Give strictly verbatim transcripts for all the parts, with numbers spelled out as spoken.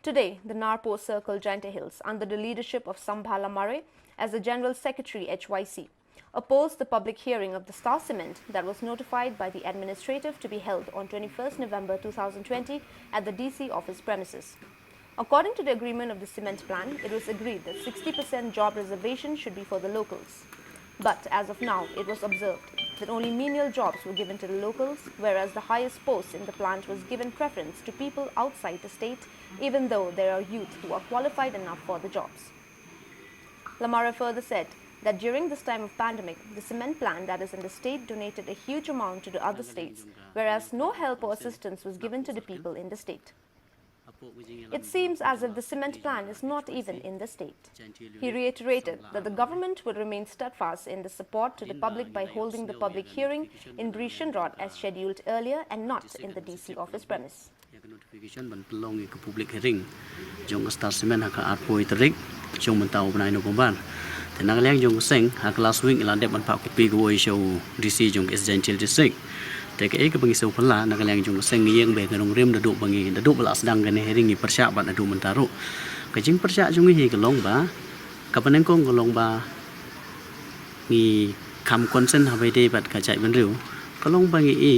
Today, the Narpo Circle, Jaintia Hills, under the leadership of Sambha Lamare as the General Secretary H Y C, opposed the public hearing of the Star Cement that was notified by the administrative to be held on twenty-first November two thousand twenty at the D C office premises. According to the agreement of the cement plant, it was agreed that sixty percent job reservation should be for the locals. But as of now, it was observed that only menial jobs were given to the locals, whereas the highest posts in the plant was given preference to people outside the state, even though there are youth who are qualified enough for the jobs. Lamare further said that during this time of pandemic, the cement plant that is in the state donated a huge amount to the other states, whereas no help or assistance was given to the people in the state. It seems as if the cement plant is not even in the state. He reiterated that the government would remain steadfast in the support to the public by holding the public hearing in Bri Shynrot as scheduled earlier and not in the D C office premise. Ïa ka notification ban pynlong ïa ka public hearing jong ka Star Cement ha ka arphew tarik jong mynta u bnai November. Te na ka liang jong ka seng ha ka last week la dep ban phah copy kawei sha u D C jong ka East Jaintia Hills District. Te kaei kaba ngi sngewphylla na ka liang jong ka seng ngi ïeng bad ngi nongrim naduh ba ngi, naduh ba la sdang kane hearing ngi pyrshah bad naduh mynta ruh. Ka jingpyrshah jong ngi hi ka long ba, kaba nyngkong ka long ba ngi kham concern ha ba ïadei bad ka jaitbynriew. Ka long ba ngi i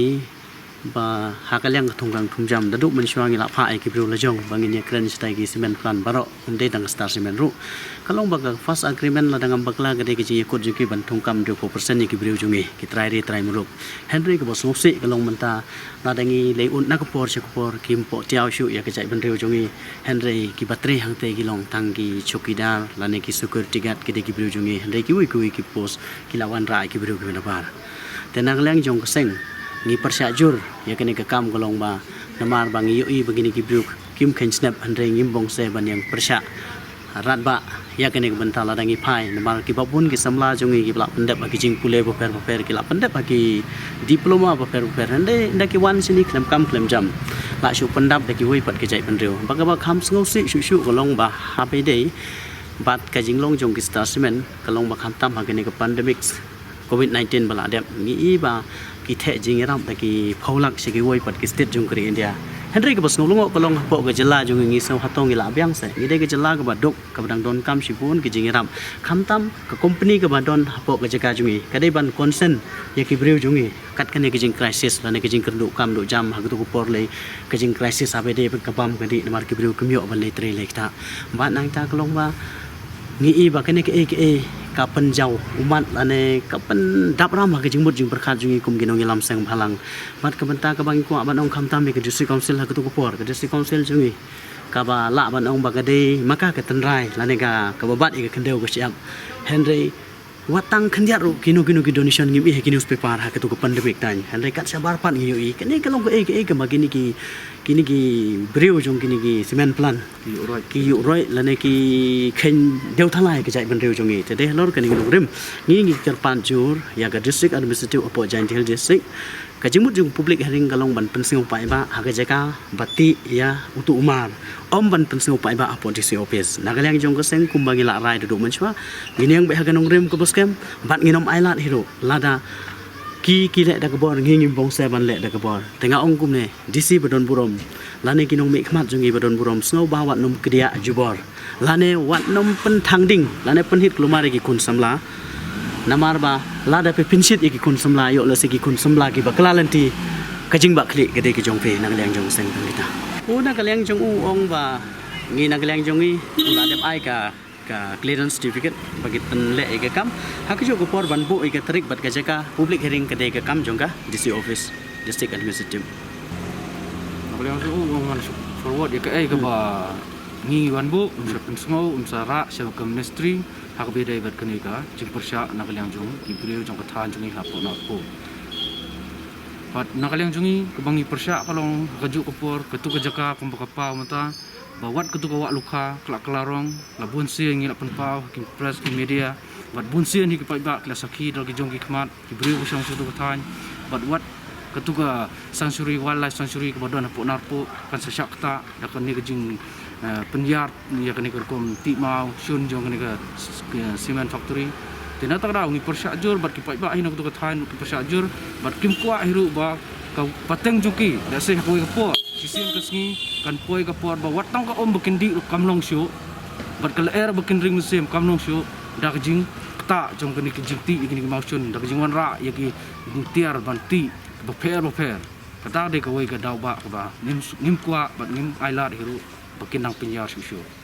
ba ha ka liang ka thungkang thungjam naduh mynshuwa ngi la phah ïa ki briew lajong ba ngin ïakren shatai ki cement plant baroh, ym dei tang ka Star Cement ruh. Ka long ba ka first agreement lada ngam bakla ka dei ka jingïakut jong ki ban thungkam hynriew phew percent ïa ki briew jong ngi, ki trai ri trai muluk. Hynrei kaba sngewsih ka long mynta lada ngi leit ud na ka por sha ka por kim pyntiaw shuh ïa ka jaitbynriew jong ngi. Hynrei kiba trei hangtei ki long tang ki chowkidar lane ki security guard ki dei ki briew jong ngi, hynrei kiwei kiwei ki post ki la wanrah ïa ki briew kiba nabar. Te na ka liang jong ka seng ngi pyrshah jur ïa kane ka kam ka long ba namar ba ngi ïohi ba kine ki briew kim kheiñ snep, hynrei ngim bongse ban ïeng pyrshah radbah ïa kane ka bynta lada ngi phai namar kiba bun ki samla jong ngi kiba la pyndep ha ki jingpule bapher bapher, ki la pyndep ha ki diploma bapher bapher, hynrei ynda ki wan shane khlem kam khlem jam la shu pyndap da kiwei pat ki jaitbynriew. Ba kaba kham sngewsih shuh shuh ka long ba ha ba ïadei bad ka jinglong jong ki Star Cement ka long ba khamtam ha kane ka pandemic covid nineteen ba la dep ngi i ba ki theh jingïarap da ki phew lak sha kiwei pat ki state jong ka ri India. Hynrei kaba sngew lyngngoh ka long hapoh ka jylla jong ngi, ngi sngew hato ngi la biang seh, ngi dei ka jylla kaba duk kaba dang donkam shibun ki jingïarap. Khamtam ka company kaba don hapoh ka jaka jong ngi ka dei ban concern ïa ki briew jong ngi kat kane ka jing crisis lane ka jingkyrduh kam duh jam ha katu ka por lei, ka jing crisis ha ba ïadei bad ka bam ka dih namar ki briew kim ïoh ban leit trei leit ktah. Bad nangta ka long ba ngi i ba kane kaei kaei ka pynjaw ummat lane ka pyndap ram ha ka jingmut jingpyrkhat jong ngi kum ki nongïalam seng bhalang. Bad ka bynta kaba ngi kwah ban ong khamtam ïa ka District Council ha katu ka por, ka District Council jong ngi kaba lah ban ong ba ka dei ma ka ka tynrai lane ka kaba bat ïa ka khyndew ka shyiap. Hynrei wat tang khyndiat ruh kino kino ki donation ngim i ha ki newspaper ha katu ka pandemic time. Hynrei kat shabar pat ngi ïohi kane ka long kaei kaei kaba kine ki, kine ki briew jong kine ki cement plant ki ïuh roi, ki ïuh roi lane ki kheiñ dewthala ïa ka jaitbynriew jong ngi. Te dei halor kane ka nongrim ngi ngi kyrpad jur ïa ka District Administrative hapoh Jaintia Hills District. Ka jingmut jong public hearing ka long ban pynsngew paidbah ha ka jaka ba tih ïa utu u mar, ym ban pynsngew paidbah hapoh D C office. Na ka liang jong ka seng kumba ngi la rai da duh mynshuwa, ngin ïeng beit ha ka nongrim kaba skhem bad ngin ym ailad hi ruh lada ki ki leh da ka bor, ngi ngim bongse ban leh da ka bor. Te nga ong kumne, D C ba don burom lane ki nongmihkhmat jong ngi ba don burom, sngewbha wat nym kdiah jubor lane wat nym pynthang ding lane pynhit kulmar ïa ki khun samla. Namar ba lada phi pynshit ïa ki khun samla, ïoh lehse ki khun samla kiba kylla lynti, ka jingbakla ka dei ka jong phi na ka liang jong u seng tang kita. U na ka liang jong u ong ba ngi na ka liang jong ngi u la dep ai ka, ka clearance certificate ba ki pynleh ïa ka kam. Ha kajuh ka por ban buh ïa ka tarik bad ka jaka public hearing ka dei ka kam jong ka D C office, District Administrative. Na ka liang jong u ong ngan forward ïa kaei kaba ngi wan buh, un sa pynsngew, un sa rah sha ka ministry ha kaba ïadei bad kane ka jingpyrshah na ka liang jong ki briew jong ka thaiñ jong ngi hapoh Narpo. Bad na ka liang jong ngi kaba ngi pyrshah ka long ha kajuh ka por, katu ka jaka kumba ka paw mynta, ba wat katu ka wah lukha ka la kylla rong, la bun sien ngi la pynpaw ha ki press ki media, bad bun sien hi ki paidbah ki la sakhi da la ki jong ki khmat, ki briew ba shong sha katu ka thaiñ, bad wat katu ka sanctuary, wildlife sanctuary kaba don hapoh Narpo kan sa shah ktah da kane ka jing, eh, pynïar ïa kane ka rukom tih maw shun jong kane ka s-, s-, ka cement factory. Te na kata ka daw ngi pyrshah jur bad ki paidbah hi na katu ka thaiñ ki pyrshah jur bad kim kwah hi ruh ba ka pateng jong ki, lehse ha kawei ka por Shisien ka sngi kan poi ka por ba wat tang ka um ba kin dih ruh kam long shuh, bad ka lyer ba kin ring mynsiem kam long shuh, da ka jingktah jong kane ka jingtih ïa kine ki mawshun, da ka jingwanrah ïa ki tiar ban tih bapher bapher. Kata dei kawei ka daw ba kaba ngim, ngim kwah bad ngim ailad hi ruh ba kin nang pynïar shuh shuh.